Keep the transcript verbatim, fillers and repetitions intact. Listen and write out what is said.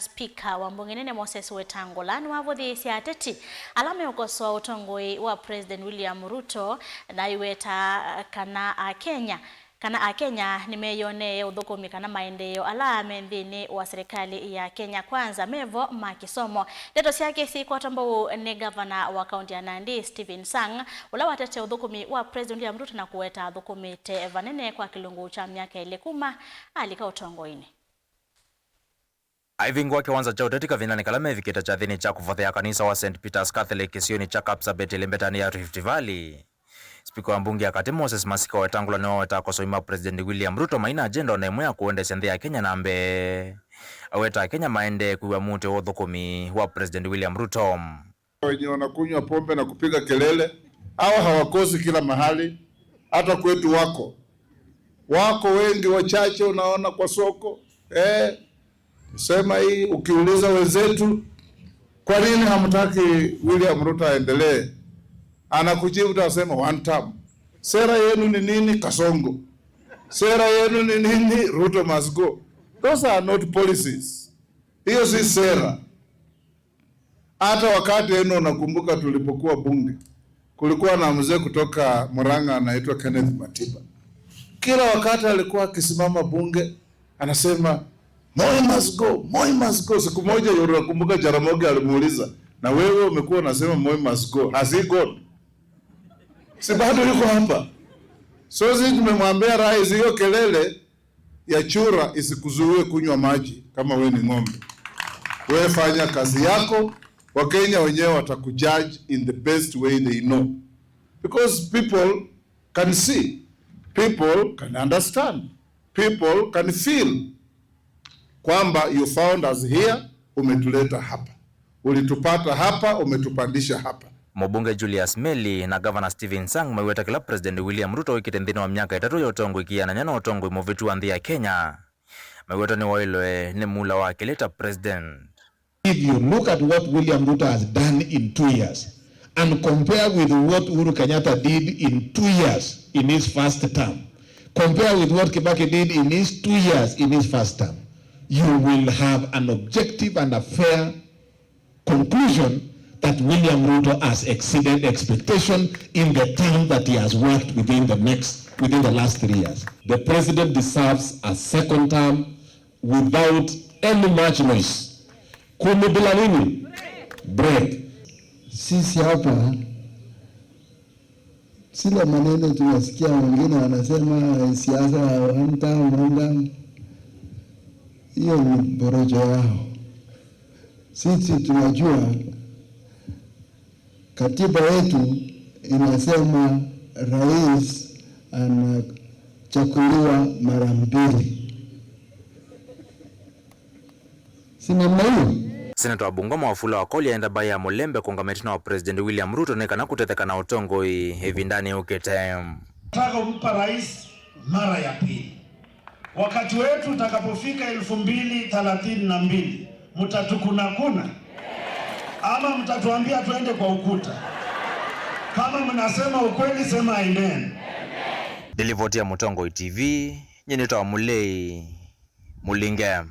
Spika wa mbunge nene Moses Wetangula nĩwavũthĩĩsye ateti ala meũkosoa ũtongoi wa President William Ruto na aiweta kana Akenya, kana Akenya nĩmeyonee ũthũkũmi kana maendeeo ala me nthĩnĩ wa serikali ya Kenya Kwanza mevo ma kĩsomo. Ndeto syake syĩkwatwa mbau nĩ ngavana wa kaunti ya Nandi, Stephen Sang, ũla watetea ũthũkũmi wa President William Ruto na kũweta athũkũmĩte vanene kwa kĩlungu kya myaka ĩlĩ kuma alika ũtongoinĩ. Aivingũa kĩwanza kya ũteti kavindanĩ kala mevikĩte kyathĩnĩ kya kũvothea kanisa wa Saint Peter's Catholic kĩsionĩ kya Kapsabet ĩlembetanĩ ya Rift Valley. Spika wa mbunge ya katĩ Moses Masika Wetangula nĩwaweta akosoi ma President William Ruto maina agenda ona ĩmwe ya kũendeesya nthĩ ya Kenya na mbee. Aweta Akenya maendee kwĩw'a mũtĩ wa ũthũkũmi wa President William Ruto. Wenye wanakunywa pombe na kupiga kelele, hawa hawakosi kila mahali, hata kwetu wako. Wako wengi, wachache unaona kwa soko. Eh, sema hii, ukiuliza wenzetu, "Kwa nini hamtaki William Ruto aendelee?" Anakujibu, utasema, "One term." "Sera yenu ni nini?" "Kasongo." "Sera yenu ni nini?" "Ruto must go." Those are not policies. Hiyo si sera. Hata wakati eno, nakumbuka tulipokuwa bunge, kulikuwa na mzee kutoka Murang'a anaitwa Kenneth Matiba. Kila wakati alikuwa akisimama bunge, anasema, "Moi must go, Moi must go." Siku moja, nakumbuka Jaramogi alimuuliza, "Na wewe umekuwa unasema Moi must go, has he gone?" Si bado yuko hapa? So sisi tumemwambia rais, hiyo kelele ya chura isikuzuie kunywa maji kama we ni ng'ombe. We fanya kazi yako, Wakenya wenyewe watakujudge in the best way they know. Because people can see, people can understand, people can feel kwamba you found us here, umetuleta hapa. Ulitupata hapa, umetupandisha hapa. Mũmbunge Julius Meli na Gavana Stephen Sang maiweta kĩla President William Ruto wĩkĩte nthĩnĩ wa myaka ĩtatũ ya ũtongoi kĩanany'a na ũtongoi mũvĩtu wa nthĩ ya Kenya. Maiweta nĩwaĩlwe nĩ muula wa kelĩ ta President. If you look at what William Ruto has done in two years and compare with what Uhuru Kenyatta did in two years in his first term, compare with what Kibaki did in his two years in his first term, you will have an objective and a fair conclusion that William Ruto has exceeded expectation in the term that he has worked within the next, within the last three years. The president deserves a second term without any much noise. Kumi bila nini? Break. Sisi hapa, zile maneno tunasikia wengine wanasema, eh, siasa ya one term, one term, hiyo ni porojo yao. Sisi tunajua katiba yetu inasema rais anachaguliwa mara mbili. Si namna hiyo? Seneta wa Bungoma Wafula Wakoli aenda mbaĩ ya Mũlembe kũngama ĩtina wa President William Ruto nĩ kana kũtetheka na ũtongoi ĩvindanĩ yũkĩte. Nataka kumpa rais mara ya pili. Wakati wetu utakapofika elfu mbili thelathini na mbili, mtatukunakuna? Ama mtatuambia tuende kwa ukuta? Kama mnasema ukweli, sema amen. Nĩ livoti ya Mũtongoi T V, nyie nĩtawa Mũlei Mũlinge.